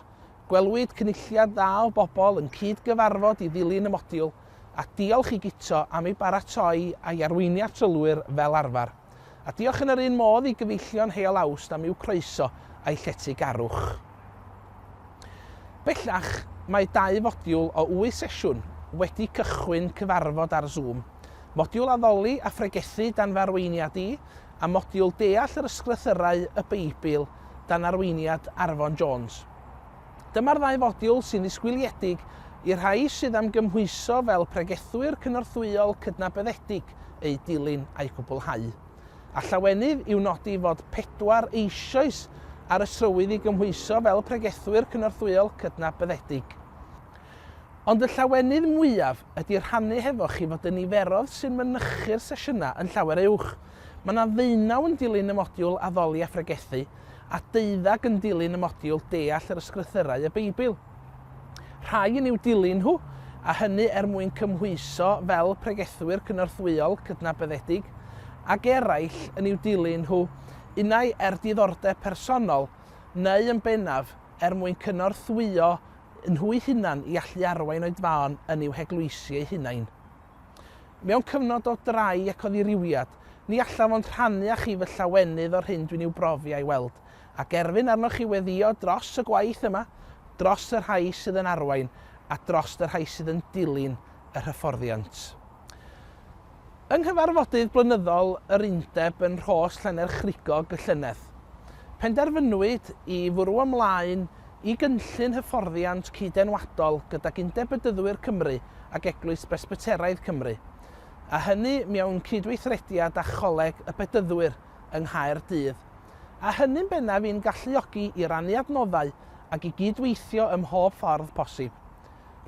Gwelwyd cynulliad dda o bobl yn cyd-gyfarfod i ddilyn y modiwl, a diolch i Guto am ei baratoi a'i arweiniad trylwyr fel arfer. A diolch yn yr un modd i gyfeillion Heol Awst am i'w croeso a'i lletygarwch. Bellach, mae dau fodiwl o wyth sesiwn wedi cychwyn cyfarfod ar Zoom, modiwl addoli a phregethu dan fy arweiniad i, a modiwl deall yr ysgrythyrau, y Beibl, dan arweiniad Arfon Jones. Dyma'r ddau fodiwl sy'n ddisgwyliedig i'r rhai sydd am gymhwyso fel pregethwyr cynorthwyol cydnabyddedig eu dilyn a'u cwblhau. A llawenydd yw nodi fod pedwar eisoes ar y trywydd i gymhwyso fel pregethwyr cynorthwyol cydnabyddedig. Ond y llawenydd mwyaf ydy rhannu hefo chi fod y niferodd sy'n mynychu'r sesiynau yn llawer uwch. Mae 'na ddeunaw yn dilyn y modiwl Addoli a Phregethu, a deuddag yn dilyn y modiwl Deall yr Ysgrythyrau y Beibl. Rhai yn i'w dilyn nhw, a hynny er mwyn cymhwyso fel pregethwyr cynorthwyol cydnabyddedig, ac eraill yn i'w dilyn nhw, unai er diddordeb personol, neu yn bennaf, er mwyn cynorthwyo nhw'u hunan i allu arwain oedfaon yn i'w heglwysi eu hunain. Mewn cyfnod o drai ac o ddirywiad, ni allaf ond rhannu â chi fy llawenydd o'r hyn dwi'n i'w brofi a'i weld, ac erfyn arnoch chi weddïo dros y gwaith yma, dros y rhai sydd yn arwain, a dros y rhai sydd yn dilyn yr hyfforddiant. Yng nghyfarfodydd blynyddol yr Undeb yn Rhos Llanerchrugog y llynedd, penderfynwyd i fwrw ymlaen i gynllun hyfforddiant cyd-enwadol gydag Undeb Bedyddwyr Cymru ac Eglwys Bresbyteraidd Cymru, a hynny mewn cydweithrediad â Choleg y Bedyddwyr yng Nghaerdydd, a hynny'n bennaf i'n galluogi i rannu adnoddau ac i gyd-weithio ym mhob ffordd posib.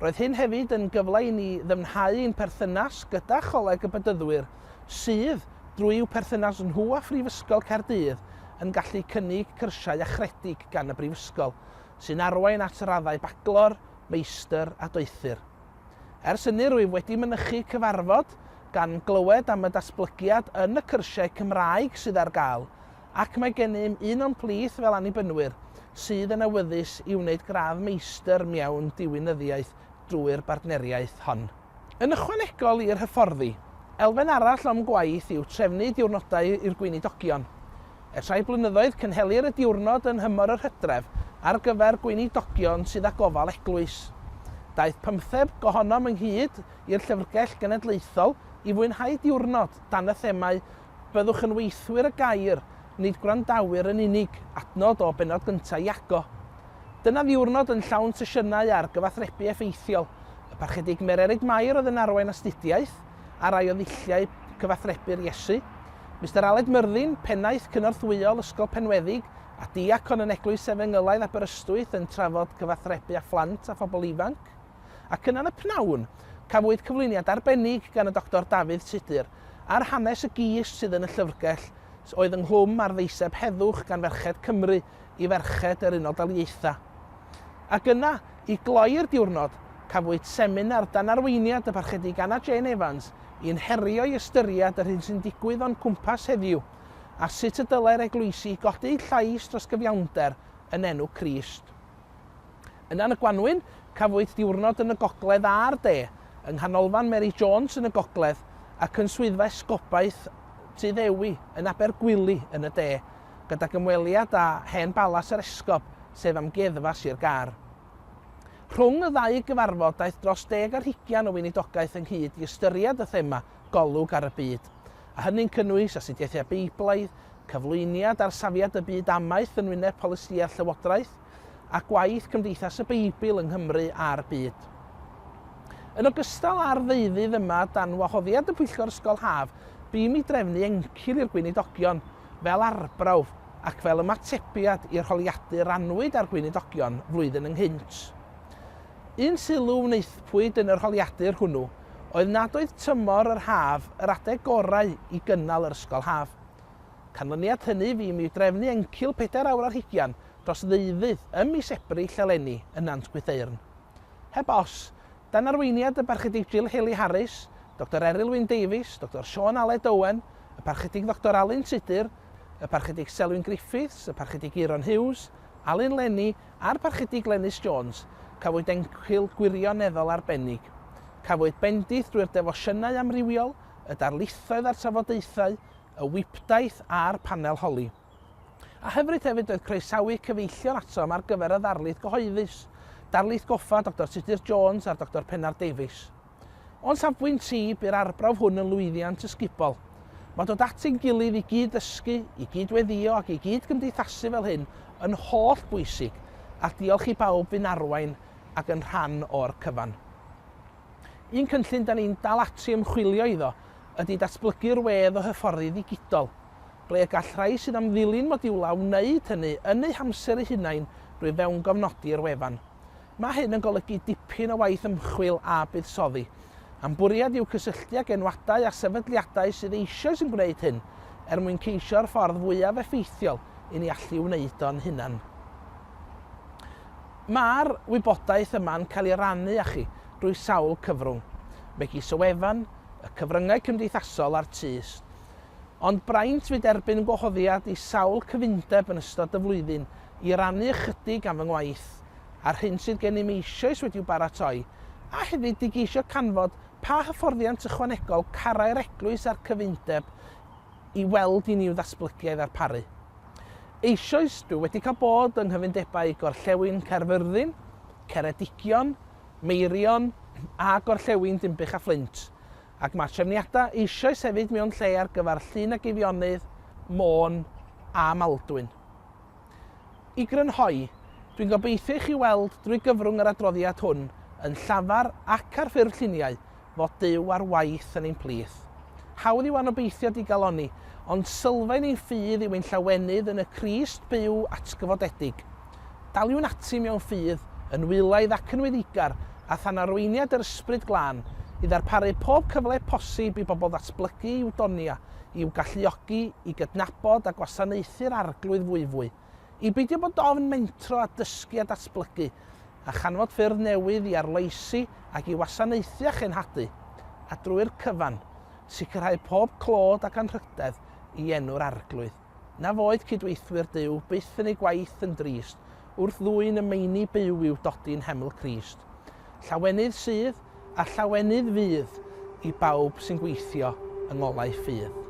Roedd hyn hefyd yn gyfle i ni ddyfnhau ein perthynas gyda Choleg y Bedyddwyr sydd, drwy i'w perthynas nhw â Phrifysgol Caerdydd, yn gallu cynnig cyrsiau achredig gan y Brifysgol, sy'n arwain at raddau Baglor, Meistr a Doethur. Ers hynny rwyf wedi mynychu cyfarfod gan glywed am y datblygiad yn y cyrsiau Cymraeg sydd ar gael, ac mae gennym un o'n plith fel Annibynwyr sydd yn awyddus i wneud gradd Meistr mewn Diwinyddiaeth drwy'r bartneriaeth hon. Yn ychwanegol i'r hyfforddi, elfen arall o'm gwaith yw trefnu diwrnodau i'r gweinidogion. Ers rhai blynyddoedd cynhelir y diwrnod yn nhymor yr hydref ar gyfer gweinidogion sydd â gofal eglwys. Daeth pymtheg ohonom ynghyd i'r Llyfrgell Genedlaethol i fwynhau diwrnod dan y themâu 'Byddwch yn weithwyr y gair, nid gwrandawyr yn unig', adnod o bennod gyntaf Iago. Dyna ddiwrnod yn llawn sesiynau ar gyfathrebu effeithiol. Y Parchedig Mererid Mair oedd yn arwain astudiaeth ar rai o ddulliau cyfathrebu'r Iesu. Mister Aled Myrddin, Pennaeth Cynorthwyol Ysgol Penweddig a diacon yn Eglwys Efengylaidd Aberystwyth yn trafod cyfathrebu â phlant a phobl ifanc. Ac yna yn y pnawn, cafwyd cyflwyniad arbennig gan y Doctor Dafydd Tudur ar hanes y gist sydd yn y llyfrgell oedd ynghlwm â'r ddeiseb heddwch gan Ferched Cymru i Ferched yr Unol Daliaethau. Ac yna, i gloi'r diwrnod, cafwyd seminar dan arweiniad y Parchedig Anna Jane Evans i'n herio i ystyried yr hyn sy'n digwydd o'n cwmpas heddiw, a sut y dylai'r eglwysi godi eu llais dros gyfiawnder yn enw Crist. Yna yn y gwanwyn, cafwyd diwrnod yn y gogledd a'r de, yng Nghanolfan Mary Jones yn y gogledd ac yn swyddfa esgobaeth Tŷ Ddewi yn Abergwili yn y de, gydag ymweliad â hen balas yr esgob, sef Amgueddfa Sir Gâr. Rhwng y ddau gyfarfod daeth dros deg ar hugian o weinidogaeth ynghyd i ystyried y thema Golwg ar y Byd, a hynny'n cynnwys astudiaethau Beiblaidd, cyflwyniad ar safiad y byd amaeth yn wyneb polisïau'r llywodraeth, a gwaith Cymdeithas y Beibl yng Nghymru a'r byd. Yn ogystal â'r ddeuddydd yma dan wahoddiad y Pwyllgor Ysgol Haf, bu i mi drefnu encil i'r gweinidogion, fel arbrawf ac fel ymatebiad i'r holiadur rannwyd â'r gweinidogion flwyddyn ynghynt. Un sylw wnaethpwyd yn yr holiadur hwnnw oedd nad oedd tymor yr haf yr adeg gorau i gynnal yr ysgol haf. Canlyniad hynny fu i mi drefnu encil pedair awr ar hugian dros ddeuddydd ym mis Ebrill eleni yn Nant Gwrtheyrn. Heb os, dan arweiniad y Parchedig Jill Haley Harris, Doctor Eryl Wyn Davies, Doctor Siôn Aled Owen, y Parchedig Ddoctor Alun Tudur, y Parchedig Selwyn Griffiths, y Parchedig Euron Hughes, Alun Lenny a'r Parchedig Glenys Jones, cafwyd encil gwirioneddol arbennig. Cafwyd bendith drwy'r defosiynau amrywiol, y darlithoedd a'r trafodaethau, y wibdaith a'r panel holi. A hyfryd hefyd oedd croesawu cyfeillion atom ar gyfer y ddarlith gyhoeddus, darlith goffa Doctor Tudur Jones a'r Doctor Pennar Davies. O'n safbwynt i, bu'r arbrawf hwn yn lwyddiant ysgubol. Mae dod at ein gilydd i gyd-ddysgu, i gyd-weddïo ac i gyd-gymdeithasu fel hyn yn holl bwysig, a diolch i bawb fu'n arwain ac yn rhan o'r cyfan. Un cynllun 'da ni'n dal ati ymchwilio iddo ydy datblygu'r wedd o hyfforddi ddigidol, ble y gall rhai sydd am ddilyn modiwlau wneud hynny yn eu hamser eu hunain drwy fewngofnodi i'r wefan. Mae hyn yn golygu dipyn o waith ymchwil a buddsoddi, a'n bwriad yw cysylltu ag enwadau a sefydliadau sydd eisoes yn gwneud hyn, er mwyn ceisio'r ffordd fwyaf effeithiol i ni allu wneud o'n hunan. Mae'r wybodaeth yma'n cael ei rannu â chi drwy sawl cyfrwng, megis y wefan, y cyfryngau cymdeithasol a'r tyst. Ond braint fu derbyn gwahoddiad i sawl cyfundeb yn ystod y flwyddyn i rannu ychydig am fy ngwaith a'r hyn sydd gennym eisoes wedi'w baratoi, a hefyd i geisio canfod pa hyfforddiant ychwanegol carai'r eglwys a'r cyfundeb i weld i ni i'w ddatblygu a'i ddarparu. Eisoes, dwi wedi cael bod yng nghyfundebau Gorllewin Caerfyrddin, Ceredigion, Meirion a Gorllewin Dinbych a Fflint, Ac mae trefniadau eisoes hefyd mewn lle ar gyfer Llŷn ac Eifionydd, Môn a Maldwyn. I grynhoi, dwi'n gobeithio i chi weld drwy gyfrwng yr adroddiad hwn, yn llafar ac ar ffurf lluniau, fod Duw ar waith yn ein plith. Hawdd yw anobeithio digalonni, ond sylfaen ein ffydd yw ein llawenydd yn y Crist byw atgyfodedig. Daliwn ati mewn ffydd, yn wylaidd ac yn weddigar, a than arweiniad yr Ysbryd Glân, i ddarparu pob cyfle posib i bobl ddatblygu i'w doniau, i'w galluogi i gydnabod a gwasanaethu'r Arglwydd fwyfwy, i beidio bod ofn mentro a dysgu a datblygu, a chanfod ffyrdd newydd i arloesi ac i wasanaethu a chenhadu, a drwy'r cyfan, sicrhau pob clod ac anrhydedd i enw'r Arglwydd. Na foed cydweithwyr Duw byth yn eu gwaith yn drist, wrth ddwyn y meini byw i'w dodi yn nheml Crist. Llawenydd sydd, a llawenydd fydd, i bawb sy'n gweithio yng ngolau ffydd.